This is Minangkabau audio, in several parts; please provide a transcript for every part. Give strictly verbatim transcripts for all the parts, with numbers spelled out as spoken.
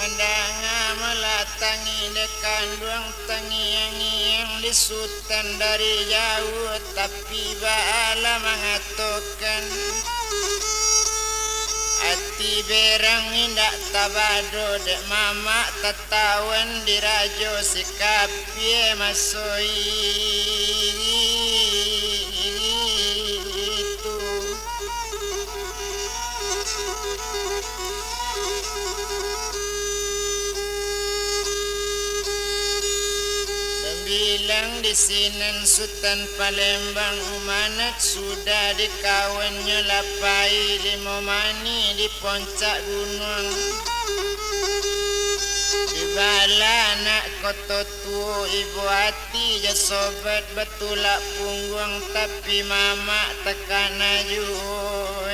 Danga malah tangi dek kanduang, tangiang-ngiang di Sutan dari jauah, tapi baalah mangatokan. Ati berang indak tabado dek mamak tatawan di rajo si kapie maso itu. Sambilan di sinan Sutan Palembang, umanat sudah dikawannyo lapai limo mani di poncak gunuang. Dibalah anak koto tuo ibo ati jo sobat batulak pungguang, tapi mamak takana juo.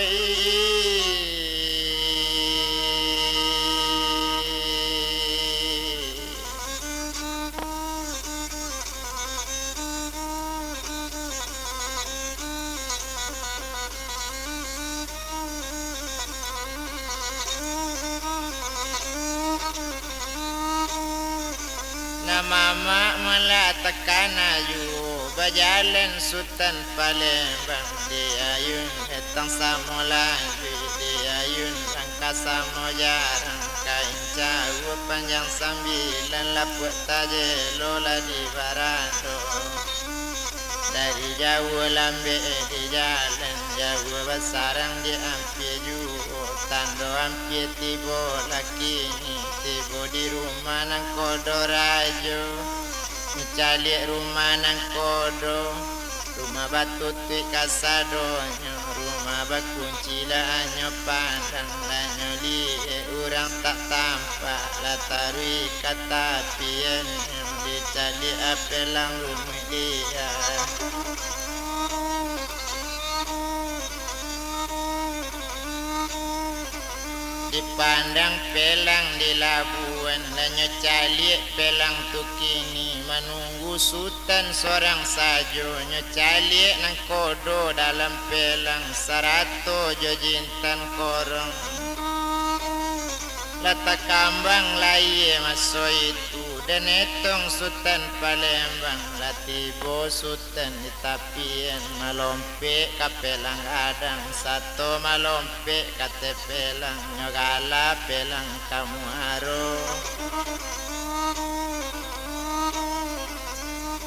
Nan mamak malah takana juo, bajalan Sutan Palembang, di ayun etang samo lanjuik, di ayun langkah samo jarang, kain jauah panjang sambilan, lapuak tajelo lah di barando. Dari jauah lambek di jalan, jauah basarang di ampia juo, tando ampia tibo lah kini, tibo di rumah nan kodo rajo. Mancaliak rumah nan kodo, rumah batutuik kasadonyo, rumah bakunci lah nyo pandang, lah nyo liek urang tak tampak, lah taruih ka tapiannyo, dicaliak apelang rumah dia. Dipandang pelang di labuan, lah nyo caliak pelang tu kini, manunggu Sutan sorang sajo, nyo caliak nan kodo dalam pelang, sarato jo jintan korong. Lah takambang layie maso itu, den etong Sutan Palembang, lah tibo Sutan di tapian, malompek ka pelang gadang, sato malompek ka ateh pelang, nyo gala pelang ka muaro.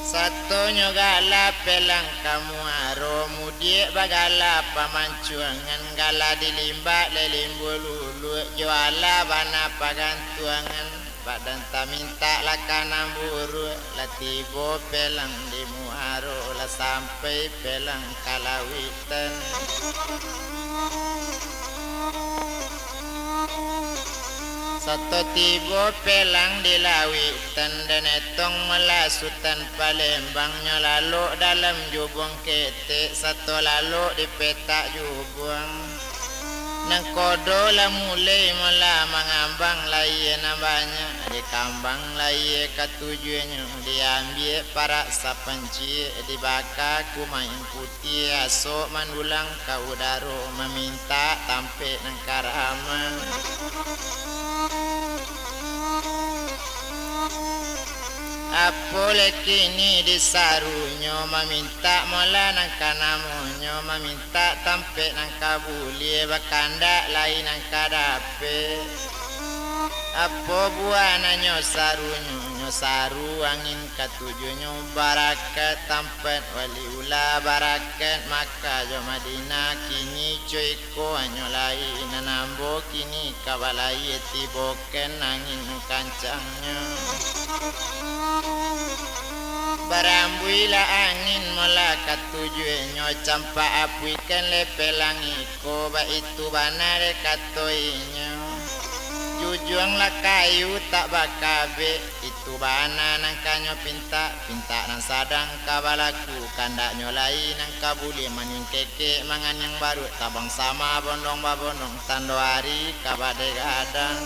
Sato nyo gala pelang ka muaro, mudiak bagala pamancuangan, gala dilimbak dek limbuah luluak, jo alah bana pagantuangan. Badan tamintak lah ka nan buruak, lah tibo pelang di muaro, lah sampai pelang ka lauitan. Sato tibo pelang di lauitan, den etong malah Sutan Palembang, nyo lalok dalam jubuang ketek, sato lalok di petak jubuang. Nan kodo lah mulai malah mangambang layie nan banyak, dikambang layie katujuahnyo, diambiak parak sapanciak, dibaka kumain putiah, asok mandulang ka udaro, mamintak tampek nan ka aman. Apo lai kini disarunyo, mamintak molah nan ka namonyo, mamintak tampek nan ka buliah, bakandak lai nan ka dapek. Apo buahnyo sarunyo, nyo saru angin katujuahnyo, barakaik tampek wali ulah, barakaik Makkah jo Madinah, kini co iko hanyo lai nan ambo kini ka balayie tibokan angin kancangnyo. Barambuilah angin molah katujuahnyo, campak apuikan lai pelang iko, baitu bana dek kato inyo. Jujuang lah kayu tak bakabek, itu bana nan ka nyo pintak, pintak nan sadang ka balaku, kandaknyo lai nan ka buliah maningkekek, manganiang baruak, tabang sama bondong babondong, tando ari ka badegadang.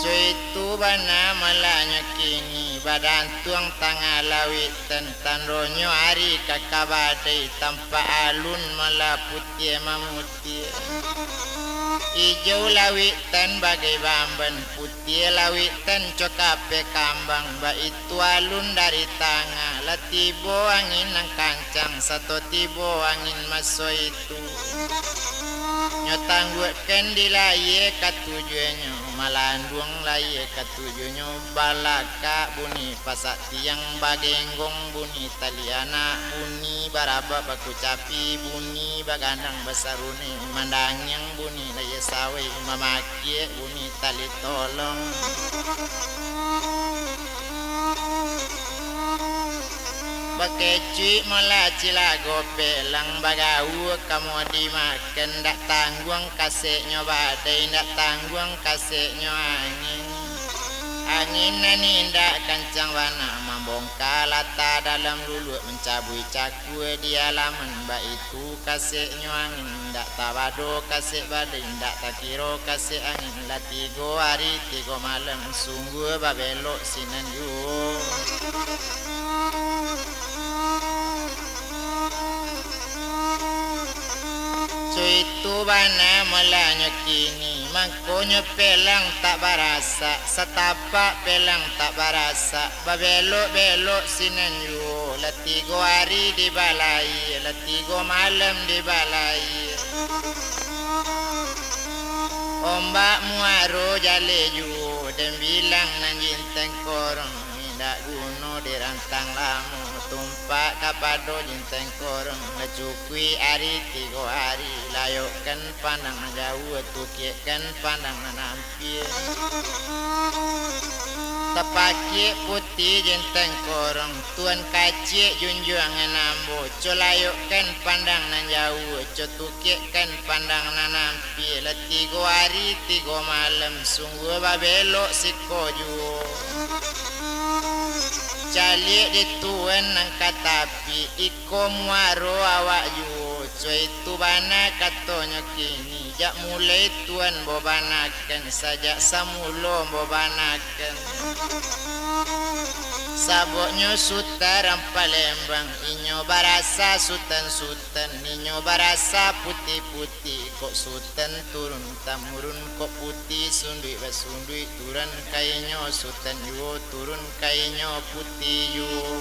Cuy Itu bana malanyo kini, badantuang tangah lauik ten, tandonyo ari ka kabadai, tampak alun mala putiah mamutiah. Ijau lauik ten bagai bamban, putiah lauik ten cokapeh kambang, baitu alun dari tangah, lah tibo angin nan kancang, sato tibo angin maso itu. Nyo tangguakkan di layie katujuahnyo, malanduang layie katujuahnyo, balakak bunyi pasak tiang, bagenggong bunyi tali anak, bunyi barabak bakucapi, bunyi bagandang basarunai, mandangiang bunyi layie sawai, mamakiak bunyi tali tolong. Bakecuik mala cilago pelang, bagaua kamo dimakan, ndak tangguang kaseknyo badai, ndak tangguang kaseknyo angin. Angin nan indak kancang bana, mambongka lata dalam luluak, mancabuik cakua di alaman, baitu kaseknyo angin, indak tabado kasek badai, indak takiro kasek angin, lah tigo ari tigo malam, sungguah babelok sinan juo. Suitu bana malanyo kini, mangkonyo pelang tak barasak, satapak pelang tak barasak, babelok-belok sinan juo, lah tigo ari di balai, lah tigo malam di balai. Ombak muaro jaleh juo, den bilang nan jinteng korong, indak guno dirantang lamo, tumpak kapado jinteng korong, lah cukuik ari tigo ari, layokkan pandang nan jauah, tukiakkan pandang nan ampia. Tapakiak putiah jinteng korong, tuan kaciak junjuangan ambo, co layokkan pandang nan jauah, co tukiakkan pandang nan ampia, lah tigo ari tigo malam, sungguah babelok siko juo. Caliak di tuan nan ka tapi, iko muaro awak juo, co itu bana katonyo kini, jak mulai tuan bobanakan, sajak samulo bobanakan. Saboknyo Sutan Palembang, inyo barasa sutan-sutan, inyo barasa putiah-putiah, kok sutan turun tamurun, kok putiah sunduik basunduik, turun ka inyo sutan juo, turun ka inyo putiah juo.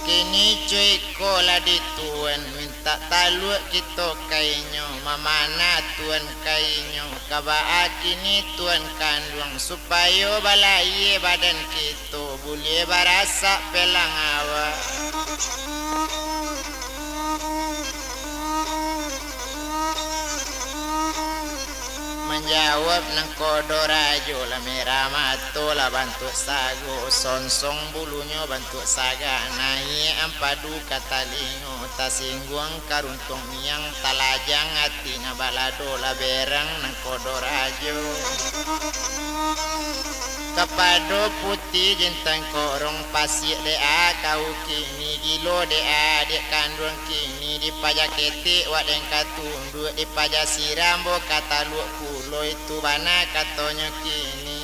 Kini co iko lah di tuan, mintak taluak kito ka inyo, mamanah tuan ka inyo, ka baa kini tuan kanduang, supayo balayie badan kito, buliah barasak pelang awak. Manjawab nangkodo rajo, lah merah mato, lah bantuak sago, sonsong bulunyo bantuak saga, naiak ampadu ka talingo, tasingguang karuntuang miang, talajang ati nan balado, lah berang nangkodo rajo. Kapado putiah jintang korong, pasiak dek a kau kini, gilo dek a dek kanduang kini, dipaja ketek wak den ka tunduak, dipaja siram bo ka taluak pulo, itu bana katonyo kini.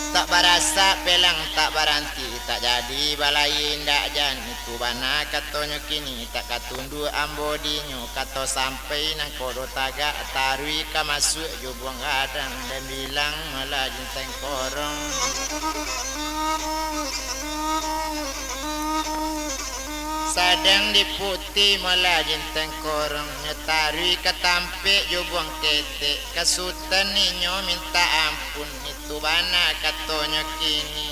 Tak barasak pelang tak baranti, tak jadi balayie indak jan, itu bana katonyo kini, tak ka tunduak ambo dinyo, kato sampai nangkodo tagak, taruih ka masuak jo buang gadang, den bilang malah jinteng korong. Sadang di putiah malah jinteng korong, nyo taruih ka tampek jo buang ketek, ka sutan inyo mintak ampun, itu bana katonyo kini.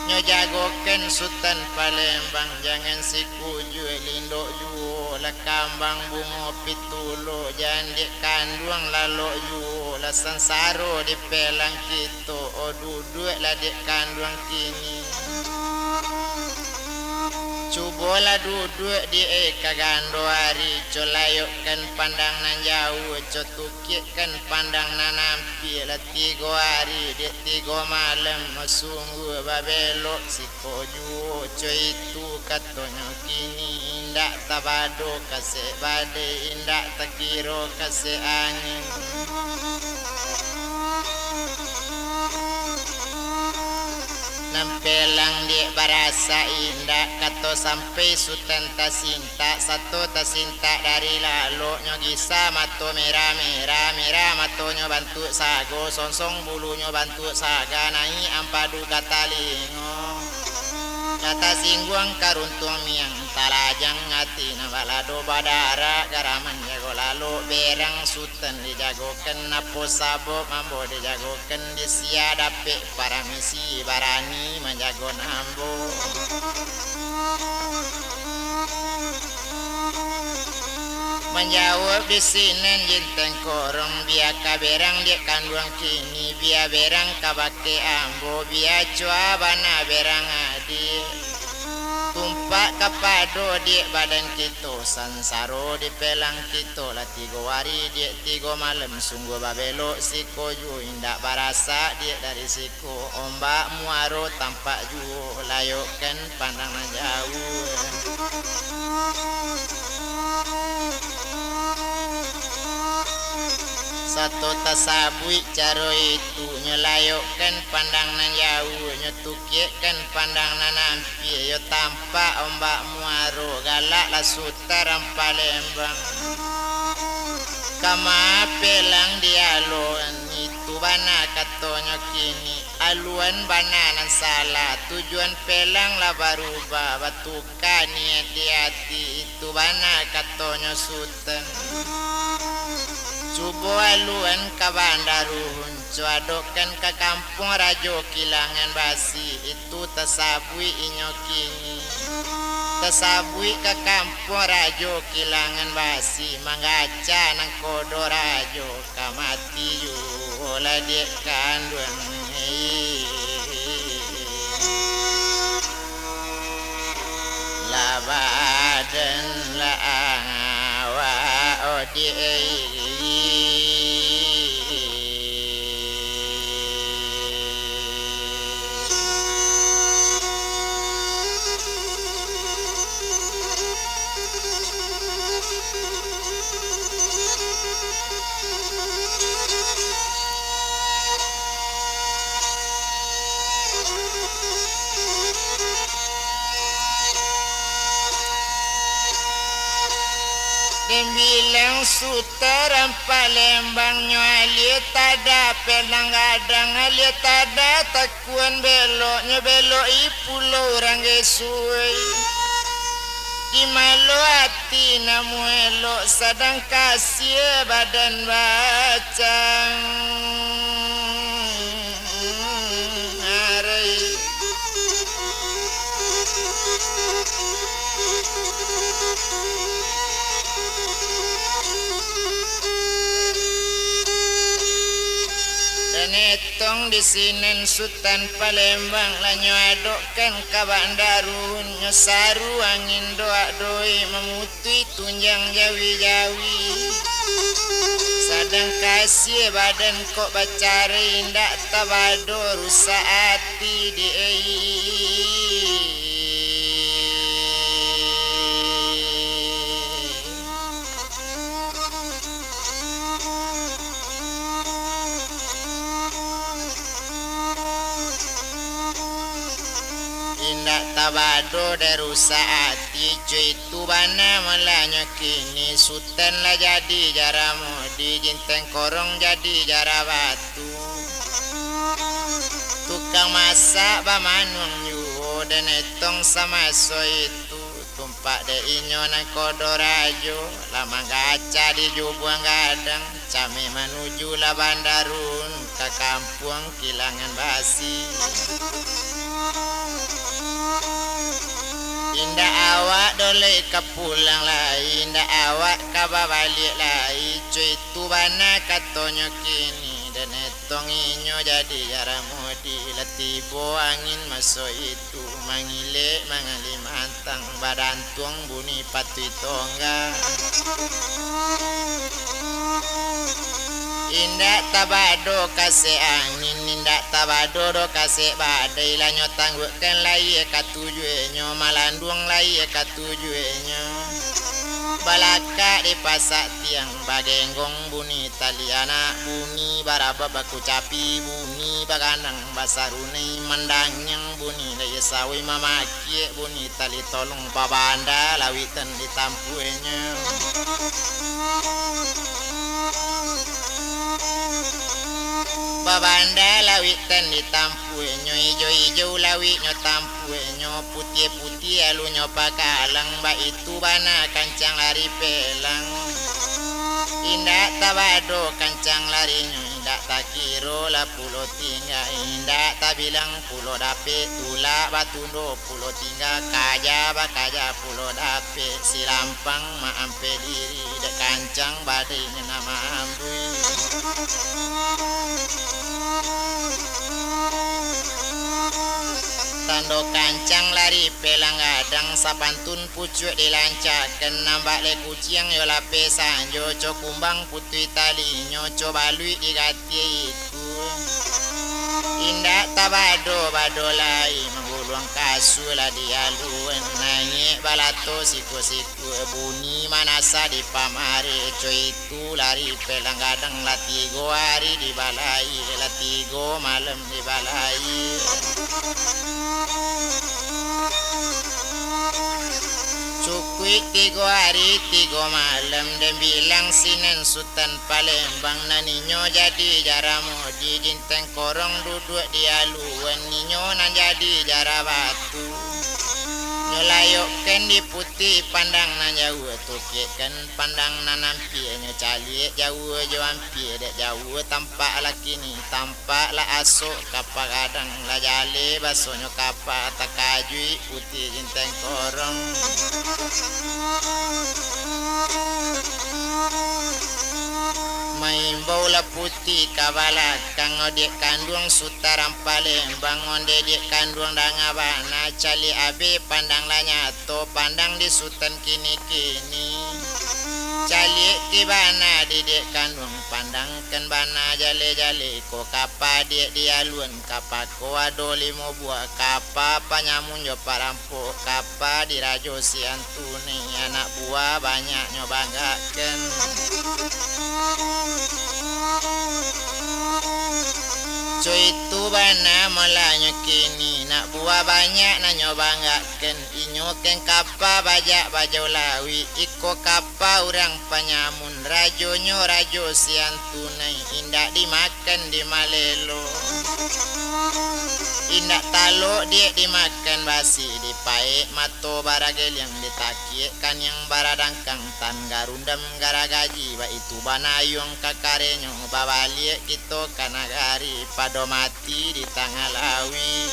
Nyo jagokan Sutan Palembang, jangan sikujua lindok juo, lah kambang bungo pitulo, jan dek kanduang lalok juo, lah sansaro di pelang kito, o duduaklah dek kanduang kini. Cubolah duduak di eka gando ari, co layokkan pandang nan jauah, co tukiakkan pandang nan ampia, lah tigo ari dek tigo malam, sungguah babelok siko juo, co itu katonyo kini. Indak tabado kasek badai, indak takiro kasek angin. Nan pelang dek barasak indak, kato sampai Sutan tasintak, sato tasintak dari laloknyo, gisa mato merah-merah, merah matonyo bantuak sago, songsong bulunyo bantuak saga, naik ampadu ka talingo. Ka tasingguang ka runtuang miang, talajang ati nan balado badarak, garaman jago lalok berang, Sutan dijagokan, apo sabab ambo dijagokan, di sia dapek paramisi, barani manjago nan ambo. Manjawab di sinan Jin Tengkorong, bia ka berang dek kanduang kini, bia berang ka bakeh ambo, bia cua bana berang adiak. Tumpak kapado dek badan kito, sansaro dipelang kito, lah tigo ari dek tigo malam, sungguah babelok siko juo, indak barasak dek dari siko. Ko ombak muaro tampak juo, layokkan pandang nan jauah. Sato tasabuik caro itu, nyo layokkan pandang nan jauah, nyo tukiakkan pandang nan ampia, yo tampak ombak muaro, galak lah Sutan Rampalembang. Kama pelang dialun, itu bana katonyo kini. Aluan bana nan salah, tujuan pelang lah barubah, batuka niaik di ati, itu bana katonyo Sutan. Cubo aluan ka Banda Ruhun, cuadokkan ka kampuang Rajo Kilangan Basi, itu tasabuik inyo kini. Tasabuik ka kampuang Rajo Kilangan Basi, manggaca nangkodo rajo. Ka mati juo lah dek kanduang, lah badan lah awak, oh, dek. Den bilang Sutan Rampalembang nyo alie tada pelang gadang, alie tada takuan beloknyo, belok i pulo urang gesuai. Di malo ati namuah elok, sadang kasie badan bacang. Arai. Dan etong di sinan Sutan Palembang, lah nyo adokkan ka Banda Ruhun, nyo saru angin doak-doik mamutuih tunjang jawi-jawi. Sadang kasie badan kok bacarai, indak tabado rusak ati di ai. Indak tabado dek rusak ati, cuy. Tu bana mulanyo kini, Sutan lah jadi jara mudi, Jin Tengkorong jadi jara batu. Tukang masak bamanuang juo, den etong samaso itu. Tumpak dek inyo nangkodo rajo, lah manggaca di jubuang gadang. Cameh manuju lah Banda Ruhun, ka kampuang Kilangan Basi. Indak awak doh lai ka pulang lai, indak awak ka babaliak lai, cuy, tu bana katonyo kini. Den etong inyo jadi jara mudi, lah tibo angin maso itu, mangilek mangalih mantang, badantuang bunyi patuih tongga. Indak tabado kasek angin, indak tabado doh kasek badai, lah nyo tangguakkan layie ka tujuahnyo, malanduang layie ka tujuahnyo. Balakak di pasak tiang, bagenggong bunyi tali anak, bunyi barabab bakucapi, bunyi bagandang basarunai, mandangiang bunyi layie sawai, mamakiak bunyi tali tolong, babanda lawik tan ditampuahnyo. Babanda lawik tan ditampuahnyo, ijo-ijo lawiknyo tampuahnyo, putiah-putiah alunyo pakalang, baitu bana kancang lari pelang. Indak tabado kancang larinyo, indak takiro lah pulo tingga, indak tabilang pulo dapek, tulak batundo pulo tingga, kaja bakaja pulo dapek, silampang maampeh diri, dek kancang badai nyo nan maambuih. Tando kancang lari pelang gadang, sapantun pucuak dilancakan, nambak leh kuciang yo lapeh sanjo, co kumbang putuih talinyo, co baluik digatiah ikua. Indak tabado-bado lai, mangguluang kasua lah dialuan, naiak balato siku-siku, bunyi manasa di pamareh, co itu lari pelang gadang, lah tigo ari di balai, lah tigo malam di balai. Cukuik tigo ari, tigo malam, den bilang sinan Sutan Palembang, nan inyo jadi jaramudi, Jinteng Korong duduak di aluan, inyo nan jadi jarabatu. Nyo layokkan di putiah pandang nan jauah, tukiakkan pandang nan ampiak, nyo caliak jauah jo ampiak, dek jauah tampak lah kini, tampak lah asok kapa gadang, lah jaleh basonyo kapa, takajuik putiah Jinteng Korong. Maimbau lah putiah ka balakang, odiak kanduang Sutaram Palembang, onde diak kanduang danga bana, caliak abih pandang lah nyato, pandang di Sutan kini-kini. Caliak ki bana di diak kanduang, pandangkan bana jaleh-jaleh, ko kapa diak di aluan, kapa ko ado limo buah, kapa panyamun jo parampok, kapa di Rajo Siantunai, anak buah banyaknyo banggakan. Co itu bana molanyo kini, nak buah banyak nan nyo banggakan, inyo kan kapa bajak bajau lawik, iko kapa urang panyamun, rajonyo Rajo Siantunai, indak dimakan dimalelo. Indak talok diak dimakan basi, dipaek mato barageliang, ditakiak kaniang baradangkang, tan garundam garagaji, baitu banayuang kakarenyo, babaliak kito ka nagari, pado mati di tangah lauik.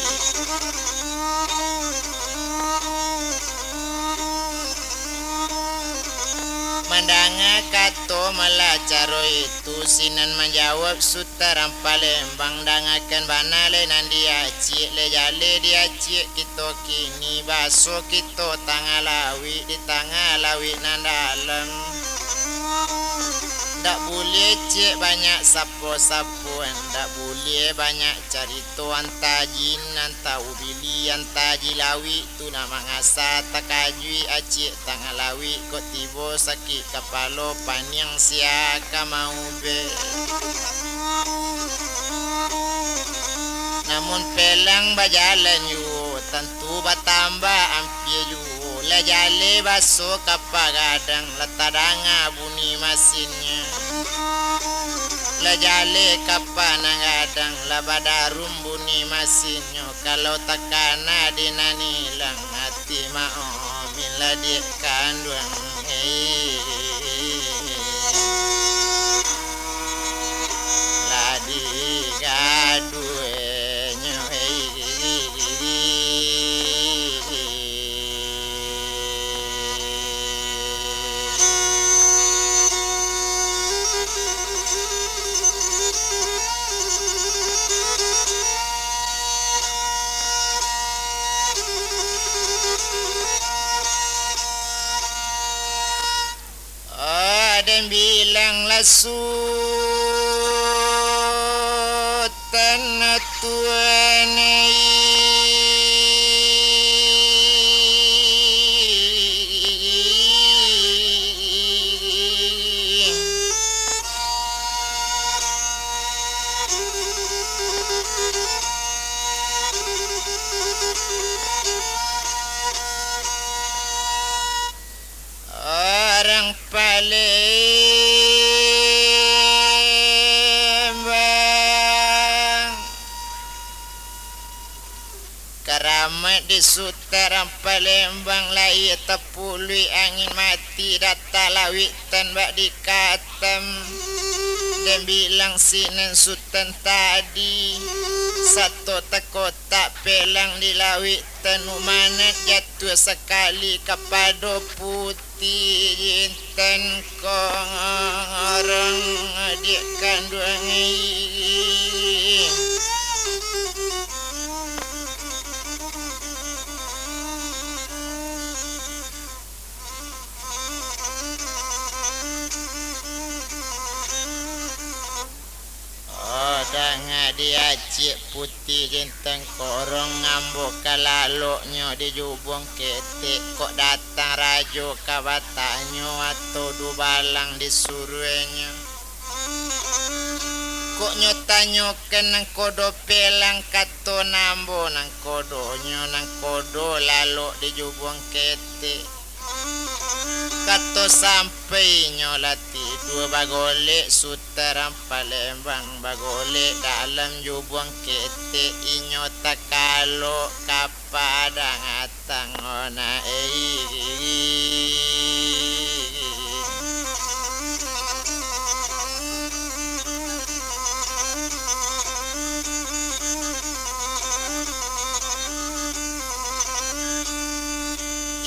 Mandanga kato malah caro itu, sinan manjawab Sutaram Palembang, dangakan bana lai nan diaciak, lai jaleh diaciak kito kini, baso kito tangah lauik, di tangah lauik nan dalam. Ndak buliah ciek banyak sapo-sapoan, ndak buliah banyak carito, antah jin, antah ubili, antah ji lauik tu nan mangasa, takajuik aciak tangah lauik, kok tibo sakik kapalo, paniang sia ka maubek. Namun pelang bajalan juo, tantu batambah ampia juo, lah jaleh baso kapa gadang, lah tadanga bunyi masinnyo. Lah jaleh kapa nan gadang, lah badarum bunyi masinnyo, kalau takana di nan ilang, ati maomin lah diak kanduang, eh, lah digaduahnyo, eh. Ah, den bilang lah su- Tuhan ai. Urang Palembang. Karamaik di Sutan Palembang, lai tapuluik angin mati, datang lawik tan bak dikatam. Den bilang sinan Sutan tadi, sato takotak pelang di lawik tan, umanat jatuah sakali kapado puti. Ti jintan korong, adik kanduang. Oh, danga di acik puti jintan korong, ambo ka laloknyo di jubuang ketek. Kok datang rajo ka batanyo, atau dubalang disuruahnyo. Kok nyo tanyokan nangkodo pelang, kato nambo nangkodonyo, nangkodo lalok di jubuang ketek. Kato sampai inyo lah tidua, bagolek Sutan Palembang, bagolek dalam jubuang ketek, inyo takalok ka padang atang ona ei.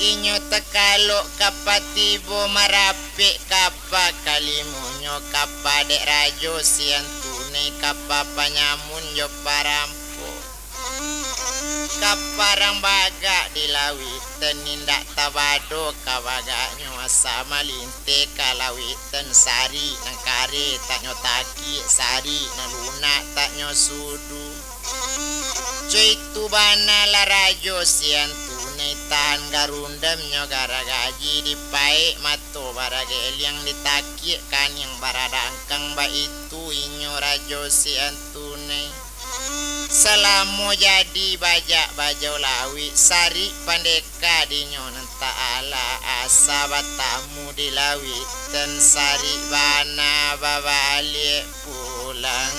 Inyo takalok kapa tibo, marapek kapa kalimunyo, kapa dek rajo sian tunai, kapa panyamun jo parampo. Kapa rang bagak di lawik tan, indak tabado ka bagaknyo, asa malinteh ka lawik tan, sarik nan kareh tak nyo takiak, sarik nan lunak tak nyo sudu. Co itu bana lah rajo sian tunai, tahan garundamnyo garagaji, dipaek mato barageliang, ditakiak kaniang baradangkang, baitu inyo rajo sian tunai. Salamo jadi bajak bajau lawik, sarik pandeka dinyo nan ta'ala, asa batamu di lawik tan, sarik bana babaliak pulang.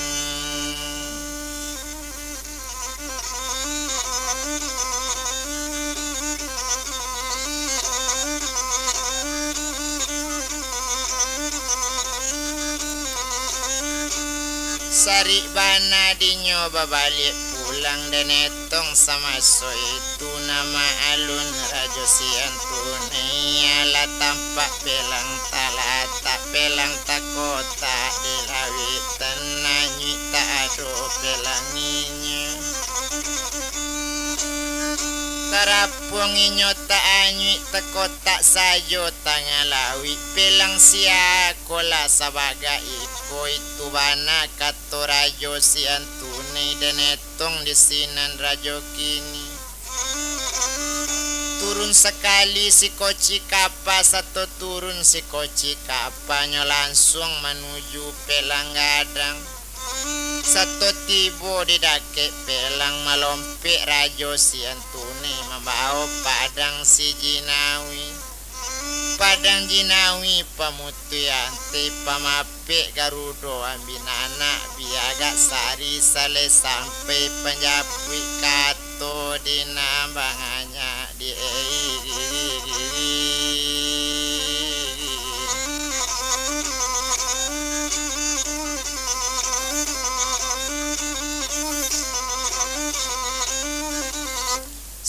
Sarik bana dinyo babaliak pulang, den etong samaso itu, nama alun rajo sian tunai, alah tampak pelang talatak, pelang takotak di lawik tan, anyuik tak ado pelang inyo. Tarapuang inyo tak anyuik, takotak sajo tangah lawik, pelang siakolah sabagak iko, itu bana kato rajo sian tunai, den etong di sinan rajo kini. Turun sakali sikoci kapa, sato turun sikoci kapa, nyo lansuang manuju pelang gadang. Sato tibo di dakek pelang, malompek rajo sian tunai, mambawo padang si jinawi. Padang jinawi pamutuih antih, pamapek garudo ambin anak, biagak sari saleh sampai, panjapuik kato di nan banganyak di ei.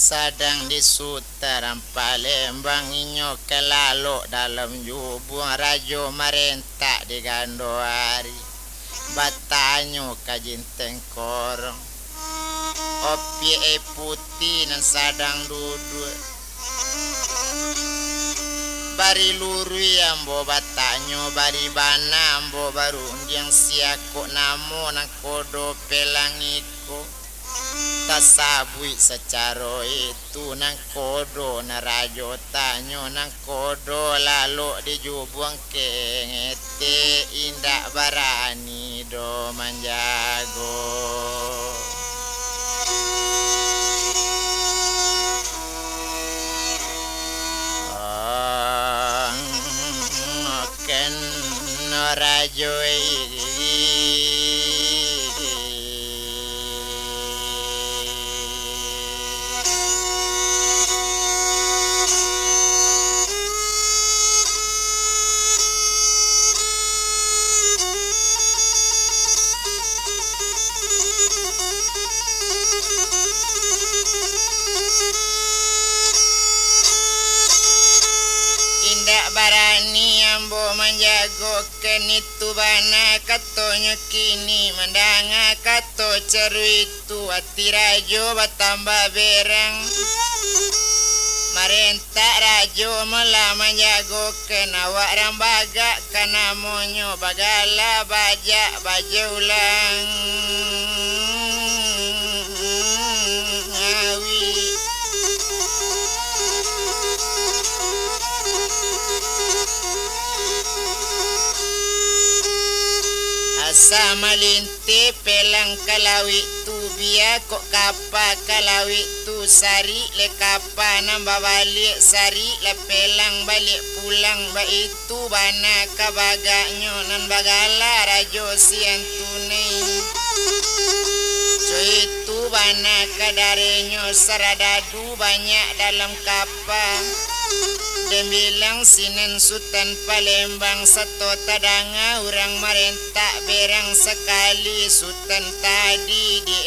Sadang di Sutan Palembang, inyo ka lalok dalam jubuang, rajo marentak di gando ari, batanyo ka jintan korong, opiak ai puti nan sadang duduak. Bari luruih ambo batanyo, bari bana ambo barundiang, sia kok namo nangkodo pelang iko. Tasabuik sacaro itu nangkodo nan rajo tanyo, nangkodo lalok di jubuang kengete, indak barani do manjago. Oken rajo i. Indak barani ambo manjago. Kan itu bana katonyo kini, mandanga kato caruik tu, ati rajo batambah berang. Marentak rajo malah manjagokan awak rang bagak, ka namonyo bagala bajak bajaulang. Awi. Asa malinteh pelang ka lauik tu, bia kok kapa ka lauik tu, sarik le kapa nan babaliak, sarik lah pelang baliak pulang, baitu bana ka bagaknyo nan bagala Rajo Siantunai. Co itu bana ka darenyo saradadu banyak dalam kapa. Den bilang sinan Sutan Palembang, sato tadanga urang marentak berang sakali Sutan tadi di.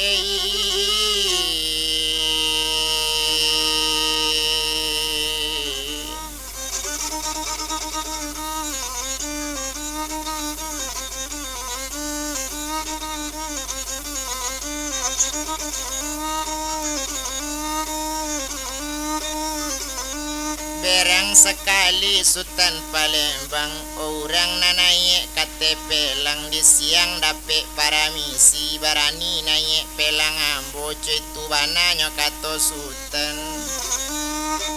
Berang sakali Sutan Palembang, urang nan naiak ka ateh pelang di siang dapek paramisi, barani naiak pelang ambo, co itu bananyo kato Sutan.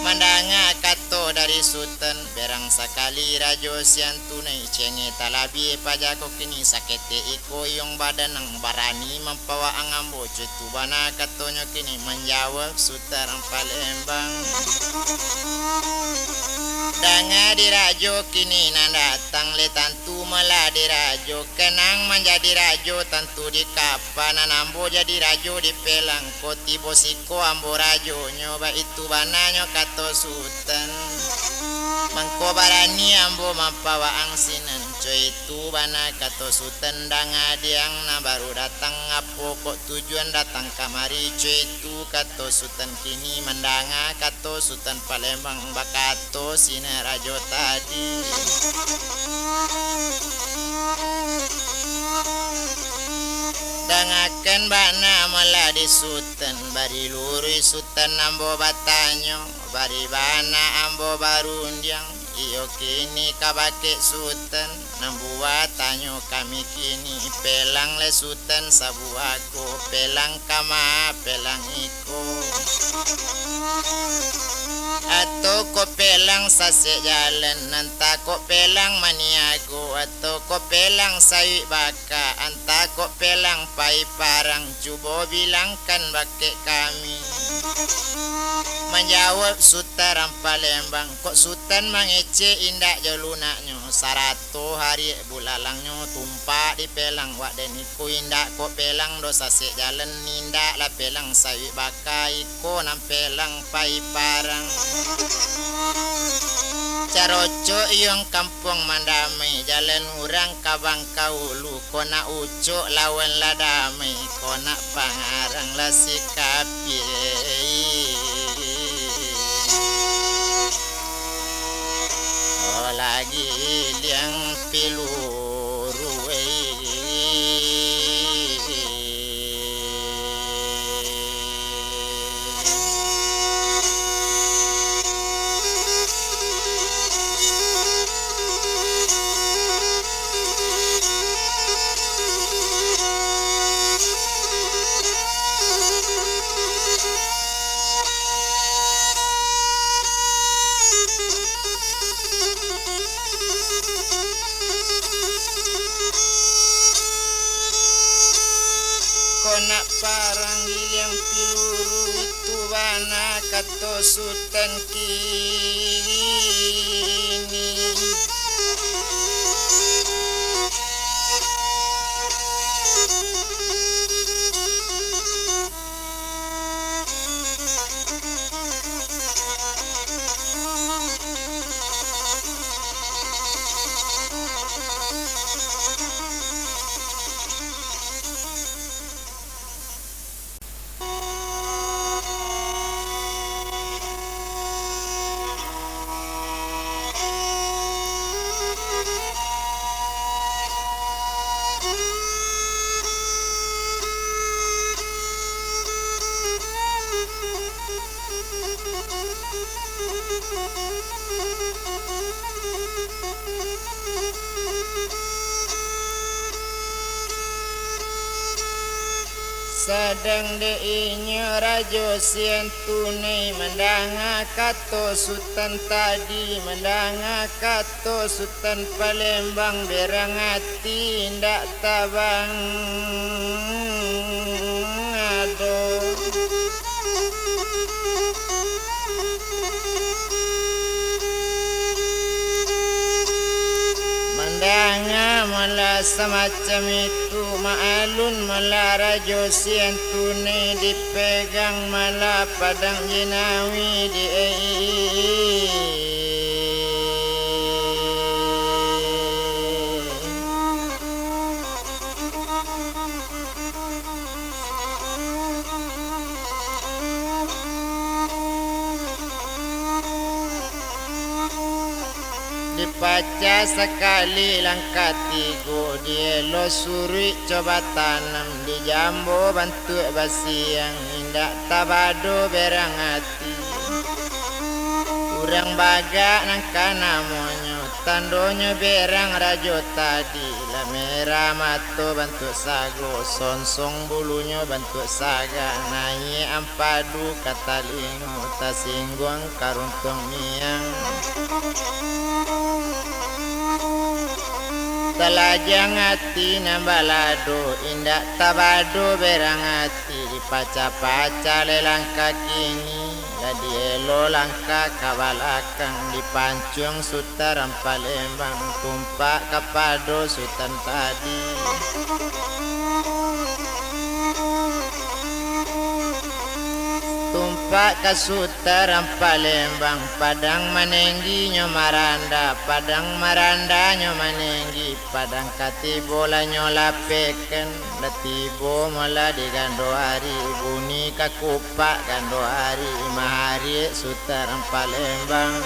Mandanga kato dari Sutan, berang sakali Rajo Siantunai, cengeh talabiah paja ko kini, saketek iko iyong badan nan barani mampawaang ambo, co itu bana katonyo kini, manjawab Sutan Palembang. Danga di rajo kini nan datang le tantu malah di rajo, kanang manjadi rajo tantu di kapa, nan ambo jadi rajo di pelang ko, tibo siko ambo rajonyo, baitu bananyo kato Sutan. Mangko barani ambo mampawaang sinan, co itu bana kato Sutan, danga diang nan baru datang, apo kok tujuan datang kamari, co itu kato Sutan kini, mandanga kato Sutan Palembang bakato sinan rajo tadi. Dangakan bana malah di Sutan, bari luruih Sutan ambo batanyo, bari bana ambo barundiang, iyo kini ka bakeh Sutan. Nan buatanyo kami kini, pelang lai Sutan sabuah ko, pelang kama, pelang iko. Atau ko pelang sasek jalan, antah ko pelang maniago, atau ko pelang sauik baka, antah ko pelang pai parang, cubo bilangkan bakeh kami. Manjawab Sutan Palembang, kok Sutan mangecek indak jo lunaknyo, sarato hariak bulalangnyo tumpak di pelang wak den iko, indak kok pelang do sasek jalan, indak lah pelang sauik baka, iko nan pelang pai parang. Carocok iyong kampuang mandamai, jalan urang ka Bangkaulu, ko nak ucok lawan lah damai, ko nak pangarang lah sikapiak. Oh, lagi liang piluru, eh. Nak parang giliang piluru, itu bana kato Sutan kini. Sadang dek inyo Rajo Sian Tunai mandanga kato Sutan tadi, mandanga kato Sutan Palembang, berang ati indak tabang ado. Mandanga malah samacam itu, maalun malah Rajo Sian Tunai, dipegang malah Padang Jinawi di Dipacah sakali langkah tigo, dielo suruik coba tanam, dijambo bantuak basiang, indak tabado berang ati. Urang bagak nangka namonyo, tandonyo berang rajo tadi, lah merah mato bantuak sago, sonsong bulunyo bantuak saga, naiak ampadu ka talingo, tasingguang ka runtuang miang. Talajang ati nan balado, indak tabado berang ati, dipacah-pacah leh langkah kini, lah dielo langkah ka balakang, dipancuang Sutan Palembang, tumpak kapado Sutan tadi. Tumpak ka Sutan Palembang, Padang Manenggi nyo maranda, Padang maranda nyo manenggi, Padang ka tibo lah nyo lapehkan, lah tibo malah di gando ari, buni ka kupak gando ari, mahariak Sutan Palembang.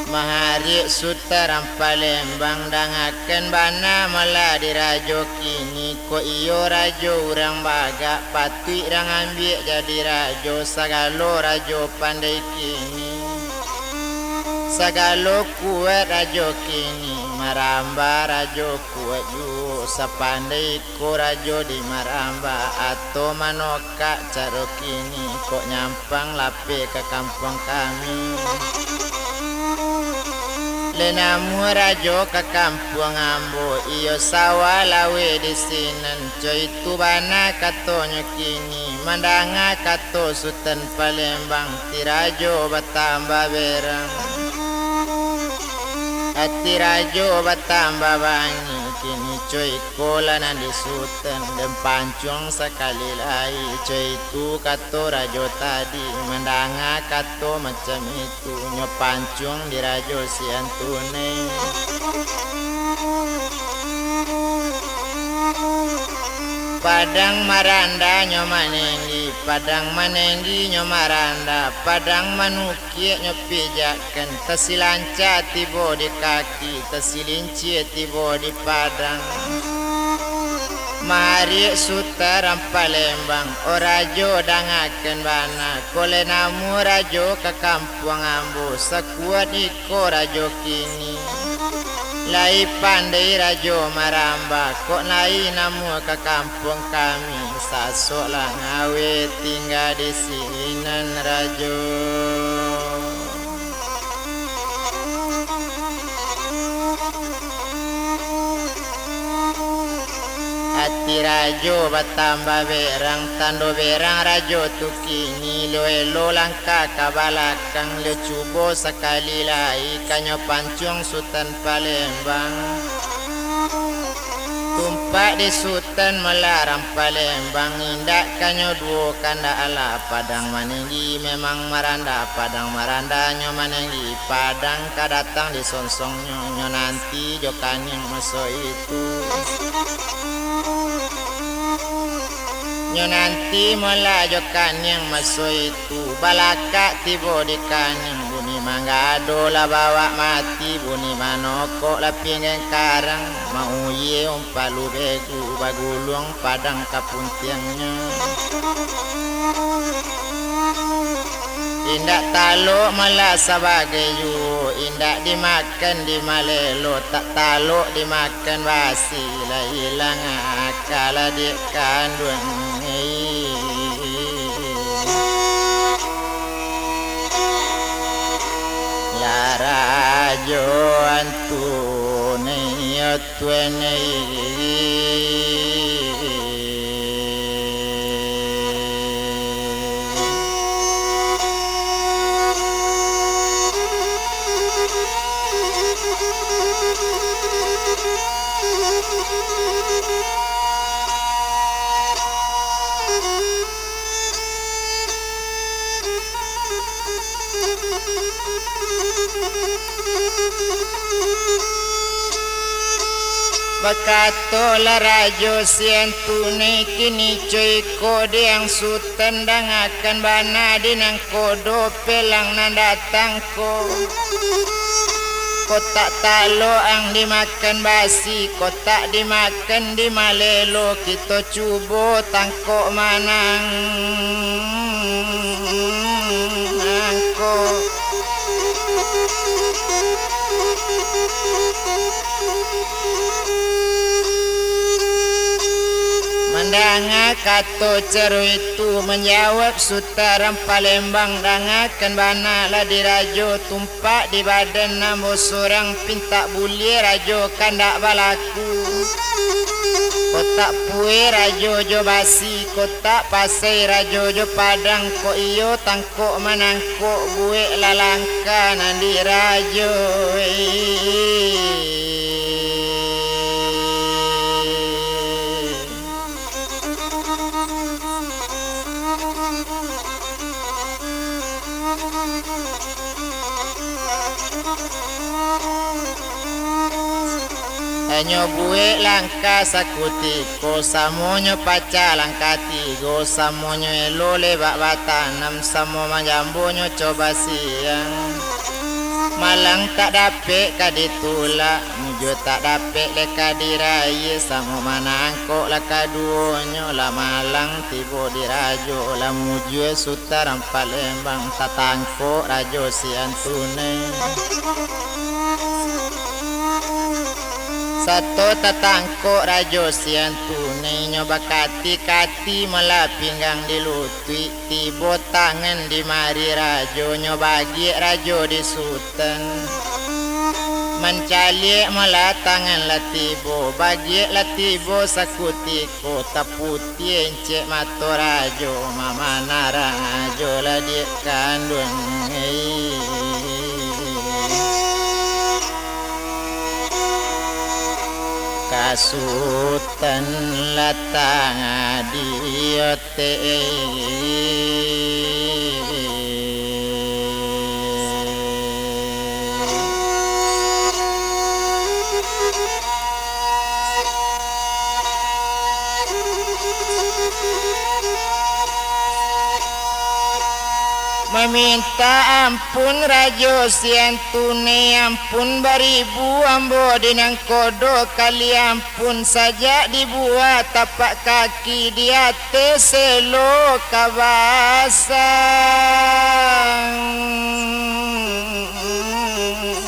Mahariak Sutan Palembang, dangakan bana malah di rajo kini, kok iyo rajo urang bagak, patuik rang ambiak jadi rajo, sagalo rajo pandai kini. Sagalo kuaik rajo kini, maramba rajo kuaik juo, sapandai iko rajo di maramba, atau manokak caro kini, kok nyampang lapeh ka kampuang kami. Lah namuah rajo ka kampuang ambo, iyo sawah laweh di sinan, co itu bana katonyo kini, mandanga kato Sutan Palembang, ati rajo batambah berang. Ati rajo batambah bangih, kini co iko lah nan di Sutan, den pancuang sakali lai, co itu kato rajo tadi, mandanga kato macam itu, nyo pancuang di rajo Sian Tunai. Padang maranda nyo manenggi, Padang manenggi nyo maranda, Padang manukiak nyo pijakkan, tasilanca tibo di kaki, tasilincia tibo di padang. Mahariak Sutan Palembang, o rajo dangakan bana, kok lai namuah rajo ka kampuang ambo, sakuaik iko rajo kini. Lai pandai rajo maramba, kok lai namuah ka kampuang kami, sasok lah ngaweh tingga di sinan rajo. Dirajo batambah berang, tando berang rajo tu kini, lo elo langkah ka balakang, lo cubo sakali lai ka nyo pancuang Sutan Palembang. Tumpak di Sutan Malaram Palembang, indak ka nyo duo kandak alah Padang Maninggi memang maranda, Padang maranda nyo maninggi, Padang ka datang di songsongnyo, nyo nanti jo kaniang maso itu. Nyo nanti molah jo kaniang maso itu, balakak tibo di kaniang, bunyi manggado lah bawak mati, bunyi manokok lah pinggan karang, mauyie umpalu begu baguluang Padang ka puntiangnyo. Indak talok malah sabagai juo, indak dimakan dimalelo, tak talok dimakan basi, lah ilang aka lah dek kanduang. Lah rajo antu ni, yo tuan ni. Bakatolah Rajo Siantuni, kini co iko diang Sutan, dangakan bana di nangkodo pelang nan datang ko. Kok tak talok ang dimakan basi, kok tak dimakan dimalelo, kito cubo tangkok manang angko. Mandanga kato caro itu, manjawab Sutan Palembang, dangakan bana lah di rajo tumpak di badan ambo surang, pintak buliah rajo kandak balaku. Kok tak pueh rajo jo basi, kok tak pasai rajo jo padang, kok iyo tangkok manangkok, buek lah langkah nan di rajo. Hanyo buek langkah sakutiko, samonyo pacah langkah tigo, samonyo elo lebak batanam, samo manjambonyo coba siang. Malang tak dapek ka ditulak, mujua tak dapek lai ka diraih, samo manangkok lah kaduonyo, lah malang tibo di rajo, lah mujua Sutan Palembang, tatangkok Rajo Siantuni. Sato tatangkok Rajo Siantuni, nyo bakati-kati malah pinggang di lutuik, tibo tangan di mari rajo, nyo bagiak rajo di Sutan. Mancaliak malah tangan lah tibo, bagiak lah tibo sakutiko, taputiah encek mato rajo, mamanah rajo lah dek kanduang. Ka Sutan lah tangah di Maminta ampun Rajo Siantuni, ampun baribu ambo di nangkodo kali ampun. Pun sajak dibuek tapak kaki di ateh selo ka basang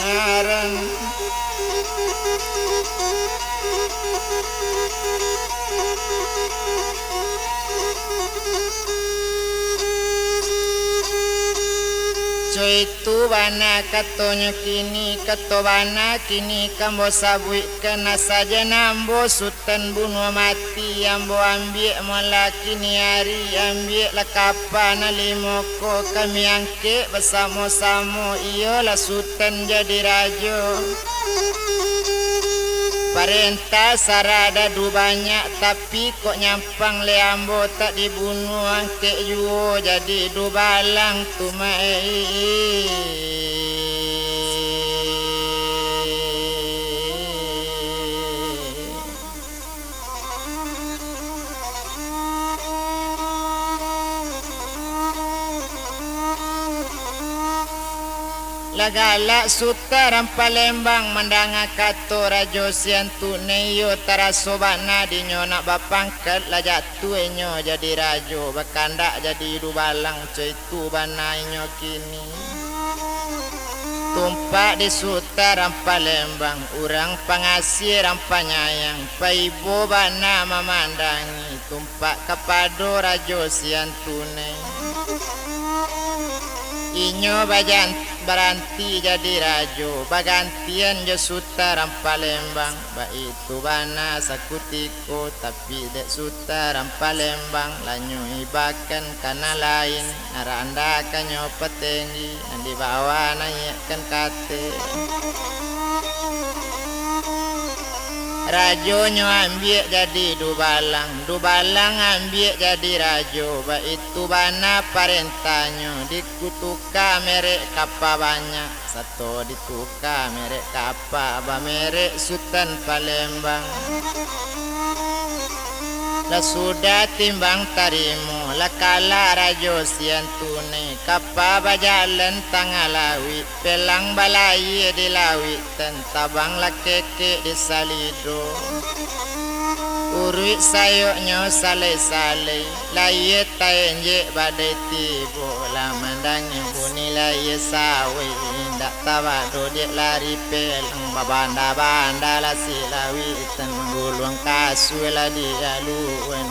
aran. Itu bana katonyo kini, kato bana kini ka ambo sabuikkan, asa jan ambo Sutan bunuah mati, ambo ambiak molah kini ari, ambiaklah kapa nan limo ko, kami angkek basamo-samo, iyolah Sutan jadi rajo. Parentah sara dadu banyak, tapi kok nyampang leh ambo tak dibunuah, angkek juo jadi dubalang tu, Mak. Lah galak Sutan Palembang mandanga kato Rajo Siantun, iyo taraso bana dinyo nak bapangkat, lah jatuah inyo jadi rajo, bakandak jadi dubalang, co itu bana inyo kini. Tumpak di Sutan Palembang, urang pangasiah, urang panyayang, paibo bana mamandangi, tumpak kapado Rajo Siantun. Inyo bajan-, baranti jadi rajo, bagantian jo Sutan Palembang, baitu bana sakutiko, tapi dek Sutan Palembang, lah nyo ibakan ka nan lain, nan randah ka nyo patenggi, nan di bawah naiakkan ka ateh. Rajonyo ambiak jadi dubalang, dubalang ambiak jadi rajo, baitu bana parentahnyo, dikutuka merek kapa banyak, sato dituka merek kapa bamerek Sutan Palembang. Lah sudah timbang tarimo, lah kalah Rajo Siantun, kapa bajalan tangah lauik, pelang balayia di lauik, tantabang lah kekek di salido. Uruik sayoknyo salai-salai, layia taenjek badai tibo, lah mandangi bunyi layia sawai, indak tabado dek lari pelang, babanda-banda lah si lauik, tan mangguluang kasua lah di aluan.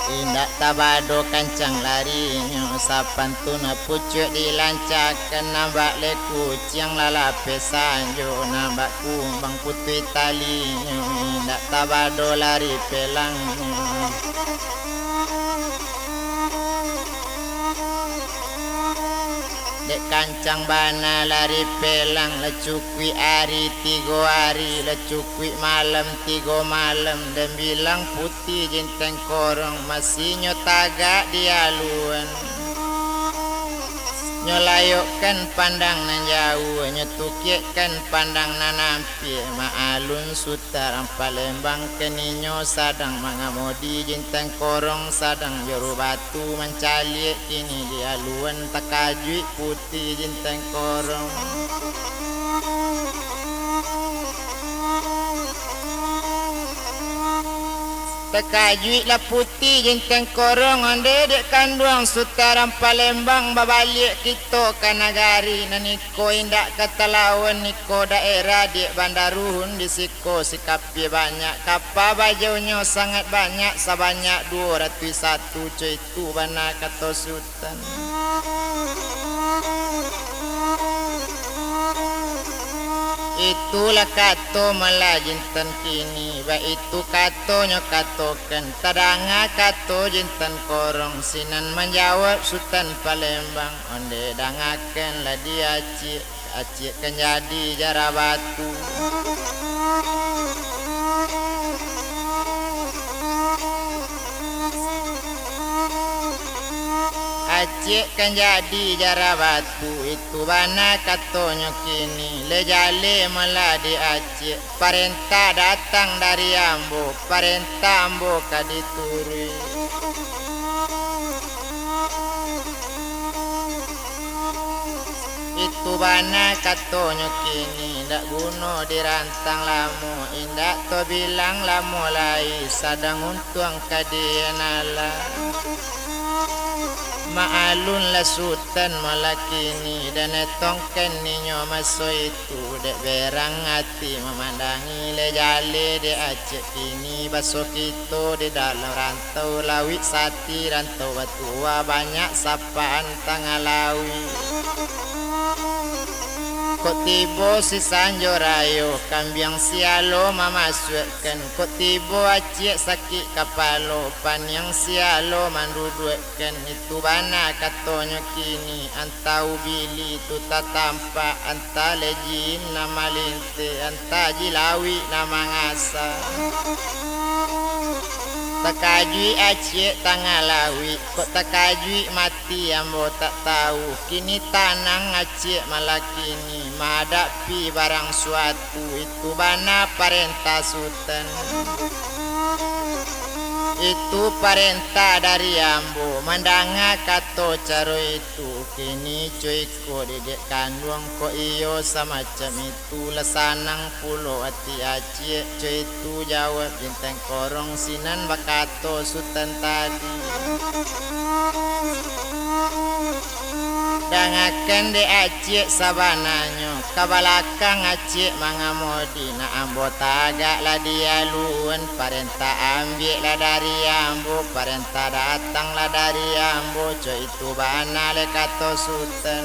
Indak tabado kancang larinyo, sapantun pucuak dilancakan, nambak leh kuciang lalapeh sanjo, nambak kumbang putuih talinyo, indak tabado lari pelangnyo. Dek kancang bana lari pelang, lah cukuik ari tigo ari, lah cukuik malam tigo malam, den bilang putiah Jinteng Korong, masih nyo tagak di aluan. Nyo layokkan pandang nan jauah, nyo tukiakkan pandang nan ampiak, maalun Sutan Palembang, kini nyo sadang mangamodi Jinteng Korong, sadang jo rubatu mancaliak, kini di aluan takajuik putiah Jinteng Korong. Takajuiklah putiah Jinteng Korong, ondeh dek kanduang Sutan Palembang, babaliak kito ka nagari nan iko, indak ka talawan iko daerah dek Banda Ruhun di siko, si kapia banyak, kapa bajaunyo sangat banyak, sabanyak duo ratuih satu, co itu bana kato Sutan. Itulah kato malah Jinteng kini, baitu katonyo katokan, tadanga kato Jinteng Korong, sinan manjawab Sutan Palembang, ondeh dangakanlah di aciak. Aciak kan jadi jara batu. Aciak kan jadi jara batu, itu bana katonyo kini, leh jaleh malah di aciak. Parentah datang dari ambo, parentah ambo ka dituruik. Itu bana katonyo kini, indak guno dirantang lamo, indak tabilang lamo lai, sadang untuang ka dian alah. Maalun lah Sutan malah kini, dan etongkan ninyo maso itu, dek berang ati mamandangi le jale dek Acek kini, baso kito di dalam rantau lawik sati, rantau batua banyak sapaan tangah lawik. Kok tibo si Sanjo Rayo, kambiang sialo mamasuakkan, kok tibo Acek sakik kapalo, paniang sialo manduduak kan itu bana katonyo kini, antah ubili tu tatampak, antah lejin nan malinteh, antah ji lawik nan mangasa. Takajuik Acek tangah lawik, kok takajuik mati ambo tak tahu. Kini tanang Acek malah kini, mahadapi barang suatu, itu bana parentah Sutan. Itu parentah dari ambo, mandanga kato caro itu, kini co iko dedek kanduang kok iyo samacam itu, lah sanang pulo ati Acek, co itu jawab Bintang Korong sinan bakato Sutan tadi. Dangakan dek Acek sabananyo, ka balakang Acek mangamodi, nak ambo tagak lah di alun, parentah ambiak lah dari ambo, parentah datang lah dari ambo, co itu bana le kato Sutan.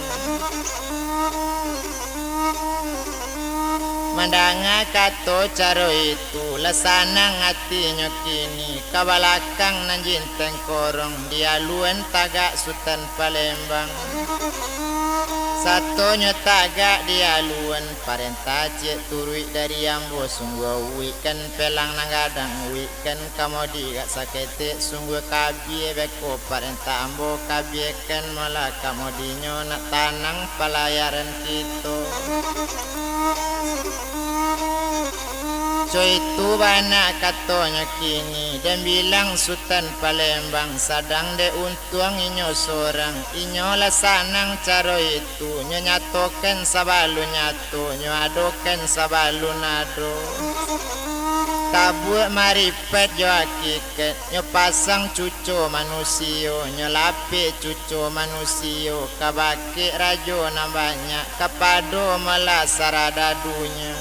Mandanga kato caro itu, lah sanang atinyo kini, ka balakang nan Jinteng Korong, di alun tagak Sutan Palembang. Satonyo tagak di alun, parentah ciek turuik dari ambo, sungguah uwik kan pelang nan gadang, uwik kan kamodi gak saketek, sungguah kabiah beko parentah ambo, kabiah kan malah kamodinyo nak tanang palayaran kito. Co itu bana katonyo kini, den bilang Sutan Palembang, sadang dek untuang inyo sorang, inyo lah sanang caro itu, nyo nyatokan sabalun nyato, nyo adokan sabalun ado. Tabuak maripet jo hakikat, nyo pasang cuco manusio, nyo lapeh cuco manusio, ka bakeh rajo nan banyak, kapado malah saradadunyo.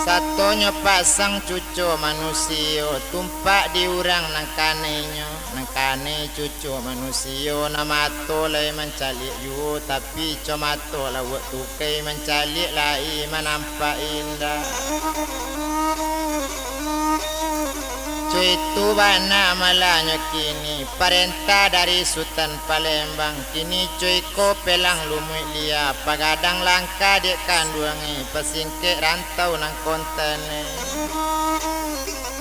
Satonyo pasang cuco manusio, tumpak di urang nan kanai nyo, nan kanai cuco manusio, nan mato lai mancaliak juo, tapi co mato lauak tukai mancaliak lai manampak indak. Co itu bana malah nyo kini, parentah dari Sutan Palembang, kini co iko pelang lumuik lia, pagadang langkah dek kanduang e, pasingkek rantau nan kontan e.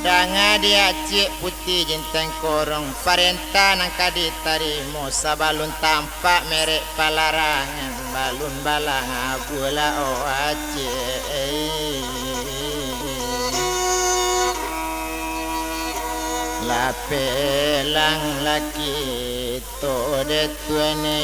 Danga di Acik Putih Jinteng Korong, parentah nan ka ditarimo, sabalun tampak merek palarangan, balun balang abuah lah o Acik. Lapeh lang laki to dek tuan e.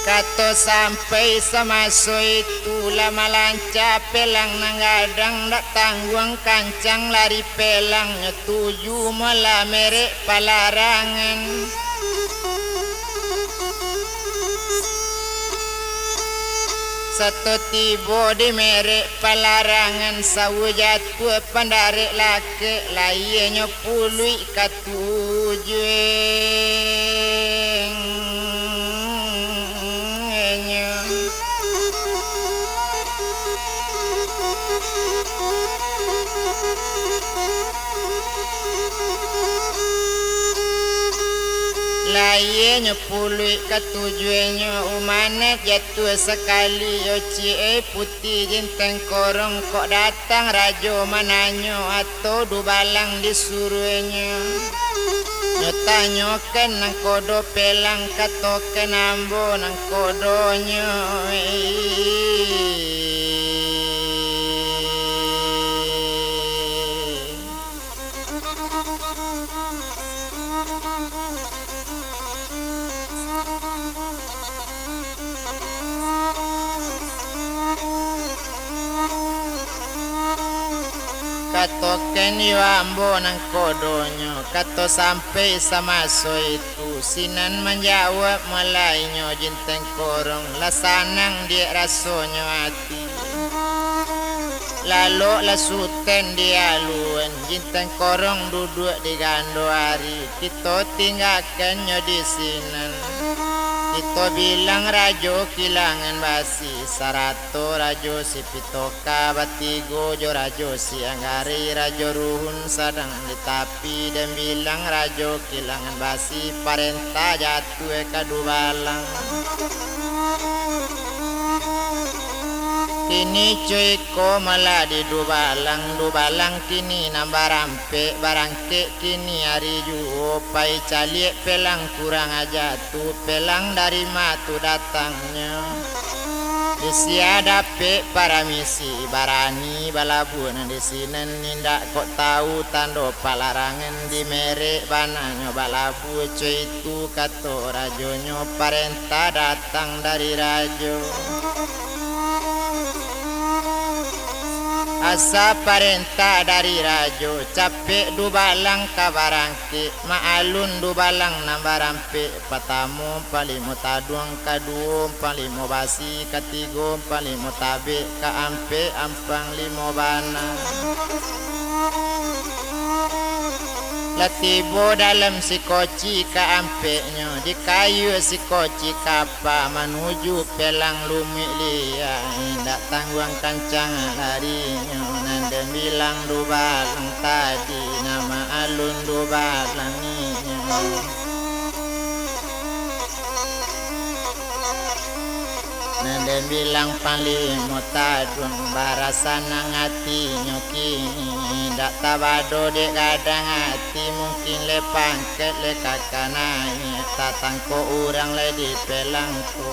Kato sampai samaso itu lah malanca pelang nan gadang, dak tangguang kancang lari pelangnyo, tuju malah merek palarangan. Sato tibo di merek palarangan, sawa jatuah pandarek lakek, lahianyo puluik ka tujuanyo. Lahianyo puluik ka tujuahnyo, umaneh jatuah sakali, yo ciek ai putiah jinteng korong, kok datang rajo mananyo, atau dubalang disuruahnyo. Nyo tanyokan nangkodo pelang, katokan ambo nangkodonyo. Katokan yo ambo nangkodonyo, kato sampai samaso itu, sinan manjawab malainyo jinteng korong, lah sanang diak rasonyo ati. Lalok lah sutan di aluan, jinteng korong duduak di gando ari, kito tinggakannyo di sinan. Kito bilang rajo kilangan basi, sarato rajo si pitoka batigo jo rajo si anggari, rajo ruhun sadang di tapi, den bilang rajo kilangan basi, parentah jatuah ka dubalang. Kini cuy ko malah di dubalang, dubalang kini nan barampek, barangkek kini ari juo, pai caliak pelang kurang aja tu, pelang dari ma tu datangnyo. Di sia dapek paramisi, barani balabuah nan di sinan, indak kok tahu tando palarangan, di merek bananyo balabuah, cuy tu kato rajonyo, parentah datang dari rajo. Asa parentah dari rajo, capek dubalang ka barangkek, maalun dubalang nan barampek, patamo ampang limo taduang, kaduo ampang limo basi, katigo ampang limo tabek, kaampek ampang limo bana. Lah tibo dalam sikoci kaampeknyo, dikayua sikoci kapa manuju pelang lumuik liak, indak tangguang kancang larinyo, nan den bilang dubalang tadi, nan maalun dubalang inyo. Nan den bilang Panglimo Taduang, bara sanang atinyo kini, indak tabado dek gadang ati, mungkin lai pangkek lai ka kanai, tatangko urang lai di pelang ko.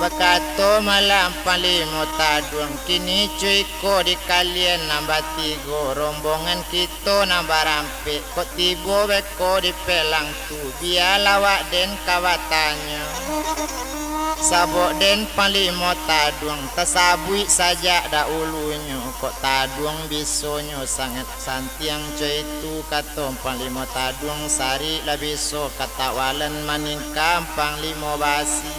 Bakato malah Panglimo Taduang, kini cuy ko di kalian nan batigo, rombongan kito nan barampek, kok tibo beko di pelang tu, bialah awak den ka batanyo. Sabab den Panglimo Taduang, tasabuik sajak dahulunyo, kok taduang bisonyo sangat santiang, cuy tu kato Panglimo Taduang, sarik lah biso katawalan maningka Panglimo Basi.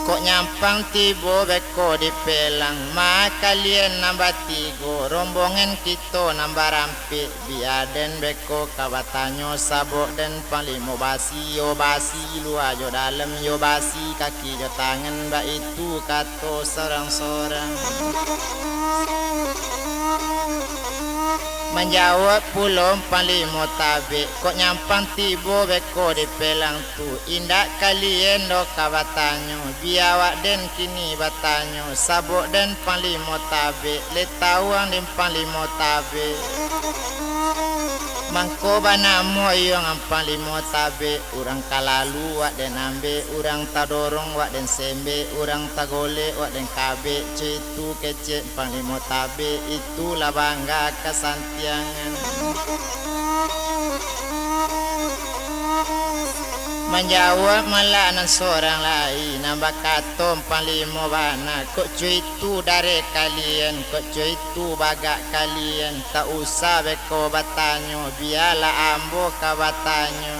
Kok nyampang tibo beko di pelang, ma kalian nan batigo, rombongan kito nan barampek, bia den beko ka batanyo, sabab den Panglimo Basi, yo basi lua jo dalam, yo basi kaki jo tangan, baitu kato sorang-sorang. Manjawab pulo Panglimo Tabek, kok nyampang tibo beko di pelang tu, indak kalian doh ka batanyo, bia awak den kini batanyo, sabab den Panglimo Tabek, lai tawuang den Panglimo Tabek. Mangko banamo iyo ang Panglimo Tabek, urang ka lalu wak den ambek, urang tadorong wak den sembek, urang tagolek wak den kabek, cuy tu kecek Panglimo Tabek, itulah bangga kasantiangan. Manjawab malah nan sorang lai, nan bakato Panglimo bana, kok cuy tu dareh kalian, kok cuy tu bagak kalian, tak usah beko batanyo, bialah ambo ka batanyo.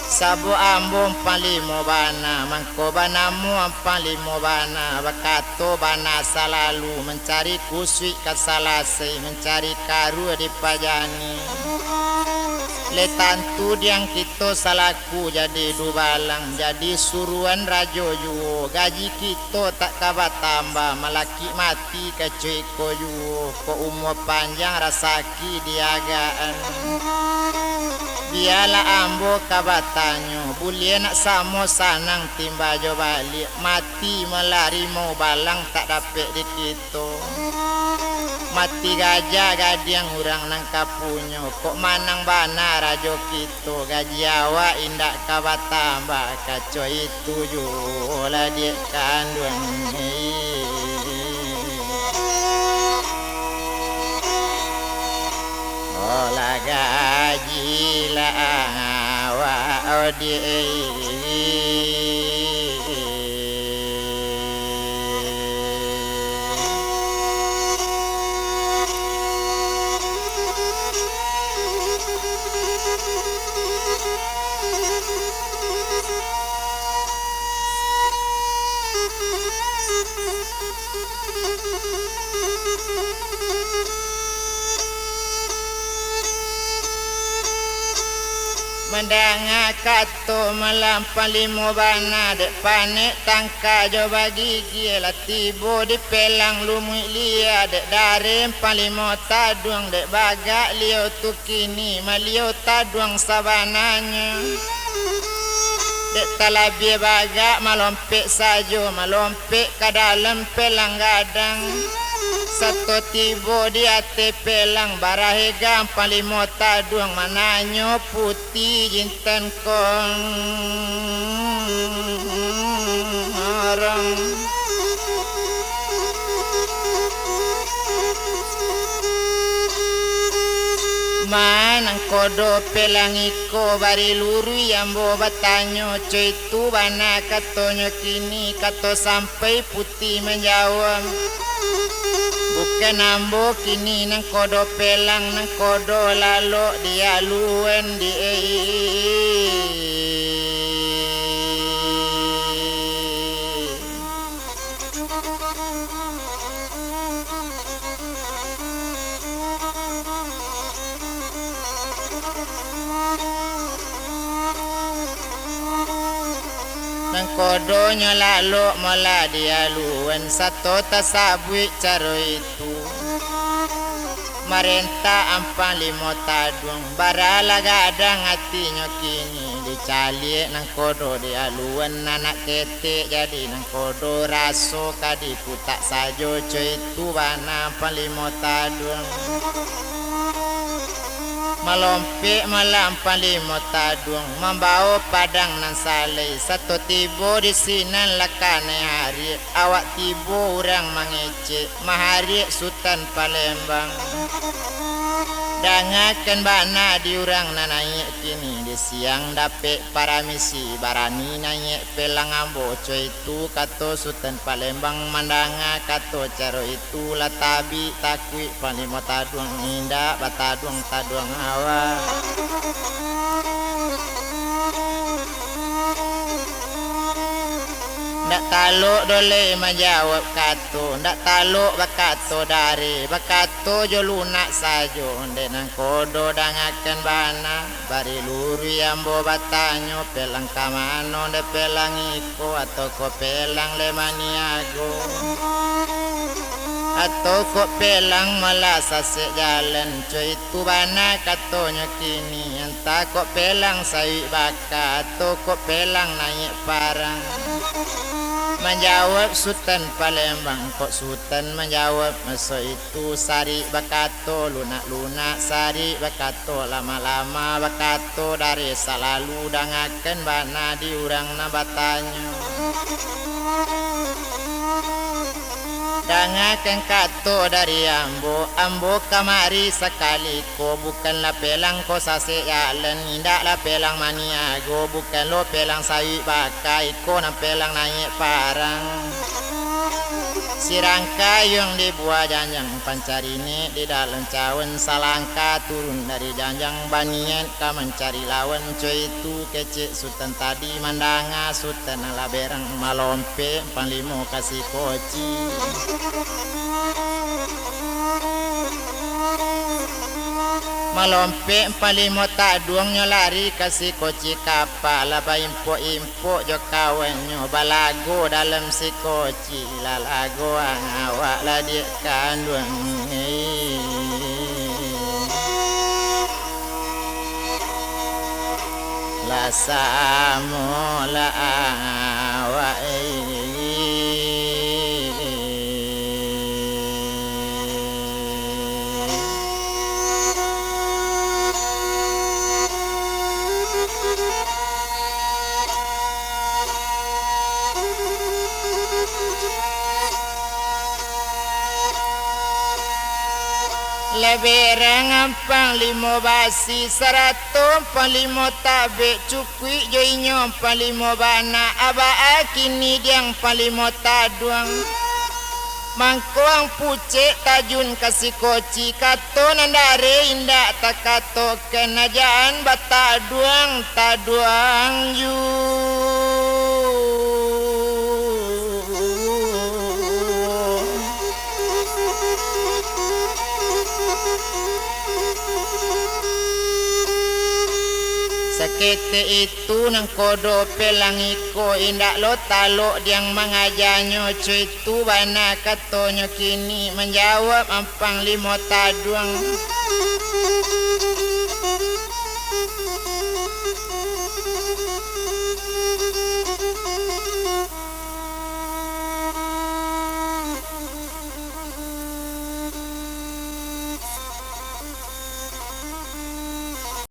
Sabab ambo Panglimo bana, mangko banamo Panglimo bana, bakato bana salalu, mancari kusuik ka salasai, mancari karuah dipajani. Lai tantu diang kito salaku jadi dubalang, jadi suruan rajo juo, gaji kito tak ka batambah, malakik mati kaco iko juo, kok umua panjang rasaki diagakan. Bialah ambo ka batanyo, buliah nak samo sanang timba jo baliak, mati malah rimau balang tak dapek di kito. Mati gajah gadiang urang nan ka punyo, kok manang bana rajo kito, gaji awak indak ka batambah, kaco itu juo lah diak kanduang. Olah gaji lah awak odiak. Mandanga kato malah panglimo bana, dek panek tangka jo bagigi, lah tibo di pelang lumuik lia, dek dareh panglimo taduang, dek bagak liau tu kini, maliau taduang sabananyo. Dek talabiah bagak malompek sajo, malompek ka dalam pelang gadang. Sato tibo di ateh pelang, barah egang panglimo taduang, mananyo puti jintan kong orang. Ma nangkodo pelang iko, bari luruih ambo batanyo, co itu bana katonyo kini, kato sampai puti manjawab. Bukan ambo kini nangkodo pelang, nangkodo lalok di alun di. Nangkodonyo lalok molah di alun, sato tasabuik caro itu. Marentah ampang limo taduang, baralah gadang atinyo kini, dicaliak nangkodo di alun, anak ketek jadi nangkodo, raso ka di kutak sajo, co itu bana ampang limo taduang. Malompek malah ampang limo taduang, mambawo padang nan salai, sato tibo di sinan lah kanai hariak, awak tibo urang mangecek, mahariak Sutan Palembang. Dangakan bana di urang nan naiak kini, di siang dapek paramisi, barani naiak pelang ambo, co itu kato Sutan Palembang. Mandanga kato caro itu, lah tabik takuik panglimo taduang, indak bataduang-taduang awak. Ndak talok doh lai manjawab kato, ndak talok bakato dareh, bakato jo lunak sajo, dek nangkodo dangakan bana. Bari luruih ambo batanyo, pelang ka mano, dek pelang iko, atau kok pelang lai maniago, atau kok pelang malah sasek jalan, co itu bana katonyo kini, antah kok pelang sawik baka, atau kok pelang naiak parang. Manjawab Sutan Palembang, kok Sutan manjawab maso itu, sarik bakato lunak-lunak, sarik bakato lama-lama, bakato dareh salalu, dangakan bana di urang nan batanyo. Dangakan kato dari ambo, ambo kamari sakali ko, bukanlah pelang ko sasek jalan, indaklah pelang maniago, bukan lo pelang sawik baka, iko nan pelang naiak parang. Sirangkayuang di buah janjang, pancari nek di dalam cawan, salangkah turun dari janjang, baniat ka mancari lawan, co itu kecek Sutan tadi. Mandanga Sutan alah berang, malompek panglimo ka sikoci. Malompek Panglimo Taduang nyo lari ka si Koci, kapa lah baimpok-impok jo kawannyo, balago dalam si Koci, lah lagoan awak lah diak kanduang. Lah samo lah awak. Lah berang Panglimo Basi, sarato Panglimo Tabek, cukuik jo inyo Panglimo bana, abaa kini diang Panglimo Taduang. Mangko ang pucek tajun ka si Koci, kato nan dareh indak takatokan, ajaan bataduang-taduang ju. Saketek itu nan kodo pelang iko, indak lo talok diang mangajanyo, co itu bana katonyo kini, manjawab Panglimo Taduang.